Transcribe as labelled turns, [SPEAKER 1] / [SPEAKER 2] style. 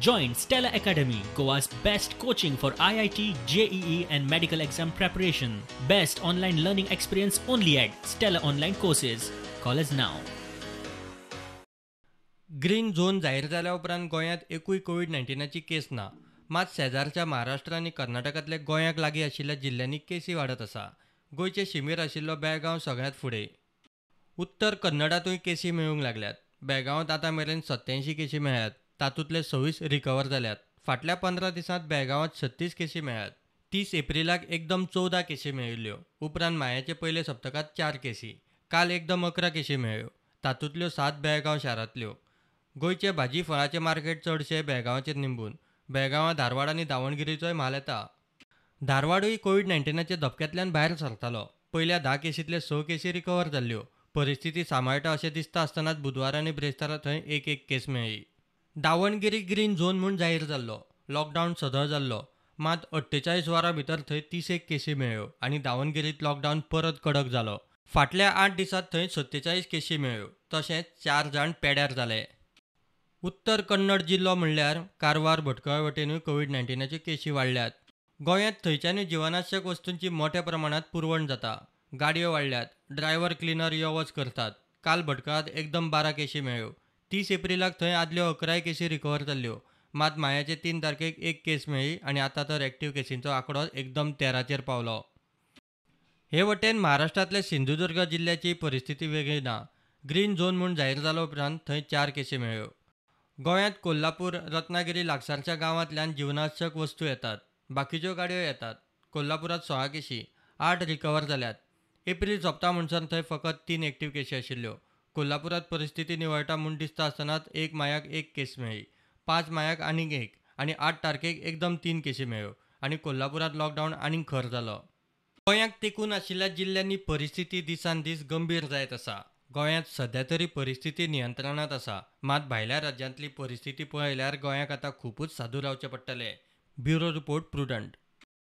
[SPEAKER 1] Join Stella Academy, Goa's best coaching for IIT, JEE and medical exam preparation. Best online learning experience only at Stella Online Courses. Call us now.
[SPEAKER 2] Green zone जाहीर जाल्या उपरांत गोंयांत एकूय Covid 19ची केस ना. मात शेजारच्या महाराष्ट्र आनी कर्नाटकांतल्या गोंयाक लागीं आशिल्ल्या जिल्ल्यांनी केसी वाडत आसा. गोंयचे शिमेर आशिल्लो बेळगांव सगळ्यांत फुडें. उत्तर कन्नडांतूय केसी मेळूंक लागल्यात. बेळगांवांत आतां मेरेन 87 केसी मेळ्ळ्यात, तातूंतले 26 रिकवर जाल्यात. फाटल्या 15 दिसांत बेळगांवांत 36 केसी मेळ्ळ्यात. 30 एप्रिलाक एकदम 14 केसी मेळिल्ल्यो. उपरांत मायाचे पयले सप्तकांत 4 केसी, काल एकदम 11 केसी मेळ्ळ्यो. तातूंतल्यो 7 बेळगांव शारांतल्यो. गोंयचे भाजी फळाचें मार्केट चडशें बेळगांवाचेर निंबून. बेळगांवां धारवाड आनी दावणगिरीचोय म्हाल येता. धारवाडूय कोवीड 19च्या धपक्यांतल्यान भायर सरतालो. पयल्या 10 केसींतले 6 केसी रिकवर जाल्ल्यो. परिस्थिती सांबाळटा अशें दिसता आसतनाच बुधवारा आनी ब्रेस्तारा थंय एक एक केस मेळ्ळी. दावणगिरी ग्रीन झोन म्हूण जाहीर जाल्लो. लॉकडावन सदळ जाल्लो. मात 48 वरां भितर थंय 31 केसी मेळ्ळ्यो आनी दावणगिरींत लॉकडावन परत कडक जालो. फाटल्या 8 दिसांत थंय 47 केसी मेळ्ळ्यो. तशेंच 4 जाण पेड्यार जाले. उत्तर कन्नड जिल्लो म्हणल्यार कारवार, भटकळ वटेनूय कोवीड 19च्यो केसी वाडल्यात. गोंयांत थंयच्यानूय जिवनावश्यक वस्तूंची मोठ्या प्रमाणांत पुरवण जाता. गाडयो वाडल्यात. ड्रायव्हर, क्लिनर यो वच करतात. काल भटकळांत एकदम 12 केसी मेळ्ळ्यो. 30 एप्रिलाक थंय आदल्यो 11 केसी रिकवर जाल्ल्यो. मात मायाचे 3 तारखेक 1 केस मेळ्ळी आनी आतां तर एक्टीव केसींचो आंकडो एकदम 13चेर पावलो. हे वटेन महाराष्ट्रांतल्या सिंधुदुर्ग जिल्ल्याची परिस्थिती वेगळी ना. ग्रीन झोन म्हूण जाहीर जालो उपरांत थंय 4 केसी मेळ्ळ्यो. गोंयांत कोल्हापूर, रत्नागिरी लागसारच्या गांवांतल्यान जिवनावश्यक वस्तू येतात. बाकीच्यो गाडयो येतात. कोल्हापुरांत 16 केसी, 8 रिकवर जाल्यात. एप्रील सोंपता म्हणसर थंय फकत 3 एक्टीव केसी आशिल्ल्यो. कोल्हापुरांत परिस्थिती निवळटा म्हूण दिसता आसतनाच 1 मायाक 1 केस मेळ्ळी, 5 मायाक आनीक 1 आनी 8 तारखेक एकदम 3 केसी मेळ्ळ्यो आनी कोल्हापुरांत लॉकडावन आनीक खर जालो. गोंयाक तेंकून आशिल्ल्या जिल्ल्यांनी परिस्थिती दिसान दीस गंभीर जायत आसा. गोंयांत सध्या तरी परिस्थिती नियंत्रणांत आसा. मात भायल्या राज्यांतली परिस्थिती पळयल्यार गोंयाक आतां खुबूच सादूर रावचें पडटलें. Bureau report, Prudent.